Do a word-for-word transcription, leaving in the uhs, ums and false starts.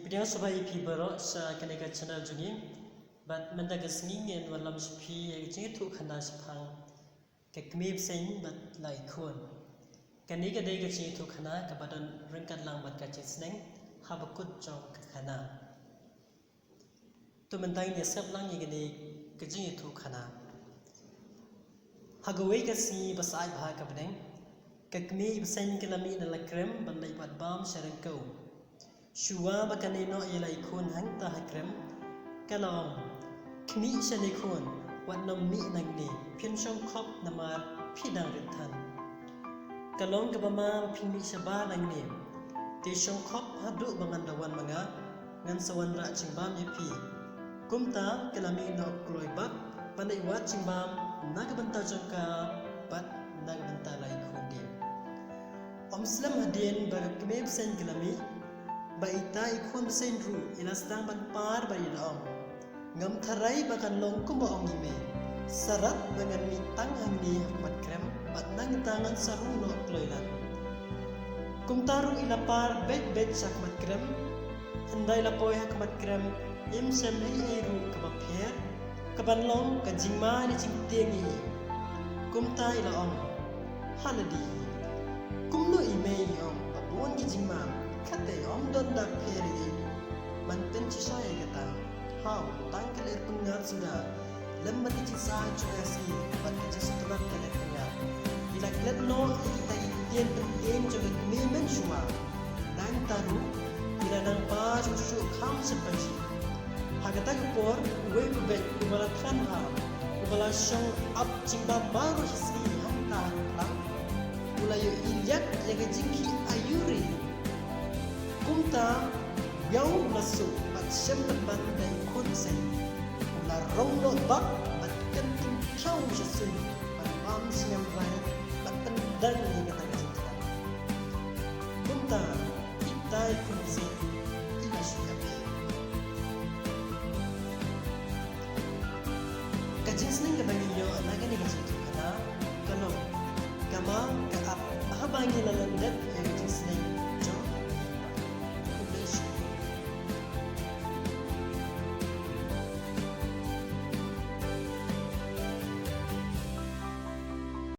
Pdiang sngewbha ïa phi baroh sha kane ka channel jong ngi. Bad mynta ka sngi ngin wallam sha phi ïa ka jingïathuhkhana shaphang ka kmie bseiñ bad la i khun. Kane ka dei ka jingïathuhkhana kaba don ryngkat lang bad ka jingsneng haba kut jong ka khana. To mynta ngin ïa sngap lang ïa kane ka jingïathuhkhana. Ha kawei ka sngi ba syaid bha ka bneng, ka kmie bseiñ ka la mih na la krem ban leit wad bam sha ryngkew. Shuwa ba kan ïeh noh ïa la i khun hangta ha krem, ka la ong, "Khmih shane khun, wat nym mih nangne, phin shong khop namar phi dang rit than." Ka long kaba ma ba phin mih shabar nangne. Te shong khop haduh ba ngan da wan ma nga, ngan sa wanrah jingbam ïa phi. Kumta ka la mih noh kloi bak ban leit wad jingbam na ka bynta jong ka bad na ka bynta la i khun dien. Ym slem hadien ba ka kmie bseiñ ka la mih, ba ita i khun bseiñ ruh i la sdang ban par bad i la ong, "Ngam tharai ba kan long kumba ong i mei. Sarat ba ngan mih tang hangne ha khmat krem, bad nangta ngan sa rung noh kloi lad." Kumta ruh i la par beit beit sha khmat krem. Hynda i la poi ha khmat krem, im shem ei ei ruh kaba pher, kaban long ka jingma ne jingtieng ïa i. Kumta i la ong ha lade, "Kumno i mei i ong ba bun ki jingma, kata ym don da pher ïa i. Man pynshisha ïa kata. Haw, tang ka lyer pyngngad suda, lem bad ka jingsa jong ka sngi bad ka jingsngewtynnat ka lyer pyngngad." I la klet noh ïa kita ki ktien pyntieng jong ka kmie mynshuwa. Nangta ruh i la nang ba shuh shuh kham shet pajih. Ha kata ka por uwei u beit uba la khlaiñ bha, uba la shong ap jingbam baroh shi sngi hangta ha khlam, u la ïohi liat ïa ka jingkhih aiu re. Kumta ïa u la suk bad shem pynban da i khun bseiñ. U la rong noh bak bad kynting khraw sha suiñ ban bam sngewrai bad pyndang ïa kata ka jingkhlaiñ. Kumta ita i khun bseiñ i la shu ïap. Ka jingsneng kaba ngi ïoh na kane ka jingïathuhkhana ka long, ka ma ka ap haba ngi la lyndet ïa ka jingsneng